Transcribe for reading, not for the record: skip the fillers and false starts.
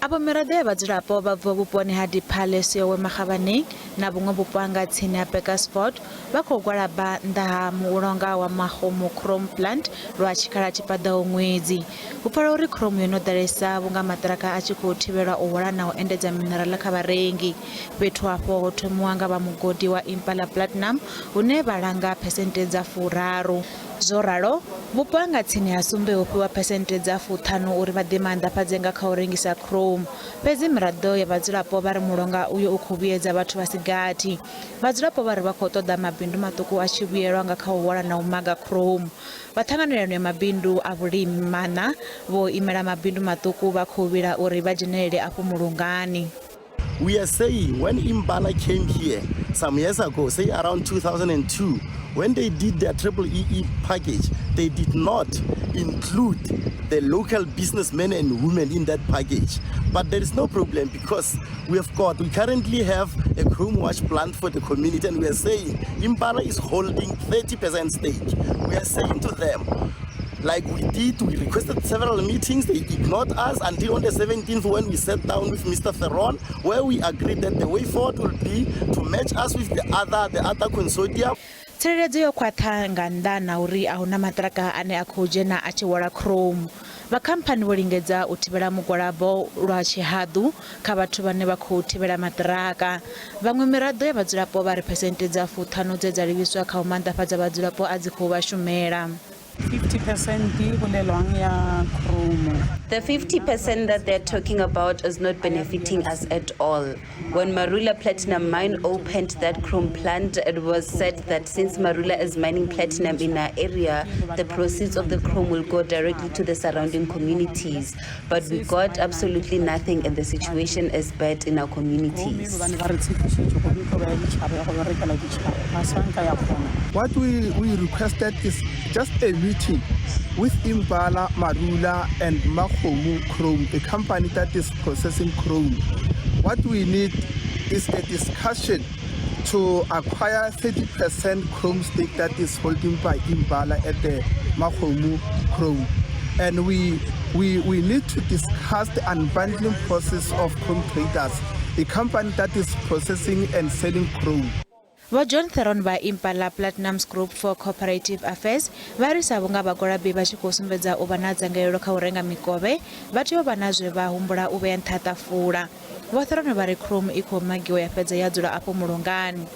Avho miraḓo ya vhadzulapo vha bvaho vhuponi ha Diphale, Seowe Makgabane na vhuṅwe vhupo ha nga tsini ha Burgersfort vha khou gwalaba nnḓa ha mulonga wa Makgomo Chrome Plant lwa tshikhala tshi paḓaho ṅwedzi. Hu pfala uri chrome yo no ḓalesa vhunga maṱiraka a tshi khou thivhelwa u hwala na u endedza minerala kha vharengi. Fhethu afho ho thomiwa nga vha mugodi wa Impala Platinum hune vha langa phesenthe dza 30. Zwo ralo, vhupo ha nga tsini ha sumbe ho fhiwa phesenthe dza 50 uri vha ḓimaanḓafhadze nga kha u rengisa chrome. Fhedzi miraḓo ya vhadzulapo vha ri mulonga uyo u khou vhuyedza vhathu vha si gathi. Vhadzulapo vha ri vha khou ṱoḓa mabindu maṱuku a tshi vhuyelwa nga kha u hwala na u maga chrome. Vha ṱhanganelano ya mabindu a vhulimi maṋa vho imela mabindu maṱuku vha khou vhila uri vha dzhenelele afho mulongani. We are saying when Impala came here some years ago, say around 2002, when they did their triple EE package, they did not include the local businessmen and women in that package. But there is no problem because we currently have a chrome wash plant for the community, and we are saying Impala is holding 30% stake. We are saying to them, like we did, we requested several meetings, they ignored us until on the 17th when we sat down with Mr. Theron, where we agreed that the way forward will be to match us with the other consortium. Tsireledzo yo khwaṱha nga nnḓa na uri a huna maṱiraka ane a khou dzhena a tshi hwala chrome. Vha khamphani vho lingedza u thivhela mugwalabo lwa tshihaḓu kha vhathu vhane vha khou thivhela maṱiraka. Vhaṅwe miraḓo ya vhadzulapo vha ri phesenthe dza 50 dze dza livhiswa kha u maanḓafhadza vhadzulapo a dzi khou vha shumela. 50% e bolelwang ya chrome. The 50% that they're talking about is not benefiting us at all. When Marula Platinum Mine opened that chrome plant, it was said that since Marula is mining platinum in our area, the proceeds of the chrome will go directly to the surrounding communities. But we got absolutely nothing and the situation is bad in our Gomme communities. Gobane ba re tshepišitše gomme tlo ba ya ditšhaba ya go berekela ditšhaba ga sa nka ya kgona. What we requested is just a meeting with Impala, Marula, and Makgomo Chrome, a company that is processing chrome. What we need is a discussion to acquire 30% chrome stake that is holding by Impala at the Makgomo Chrome. And we need to discuss the unbundling process of chrome traders, a company that is processing and selling chrome. Vho John Theron vha Impala Platinum's Group for Cooperative Affairs vha ri sa vhunga vhagwalabi vha tshi khou sumbedza u vha na dzangalelo kha u renga mikovhe, vha tea u vha na zwe vha humbula u vhea nṱha ha ṱafula. Vho Theron vha ri chrome i khou magiwa ya fhedza ya dzula afho mulongani.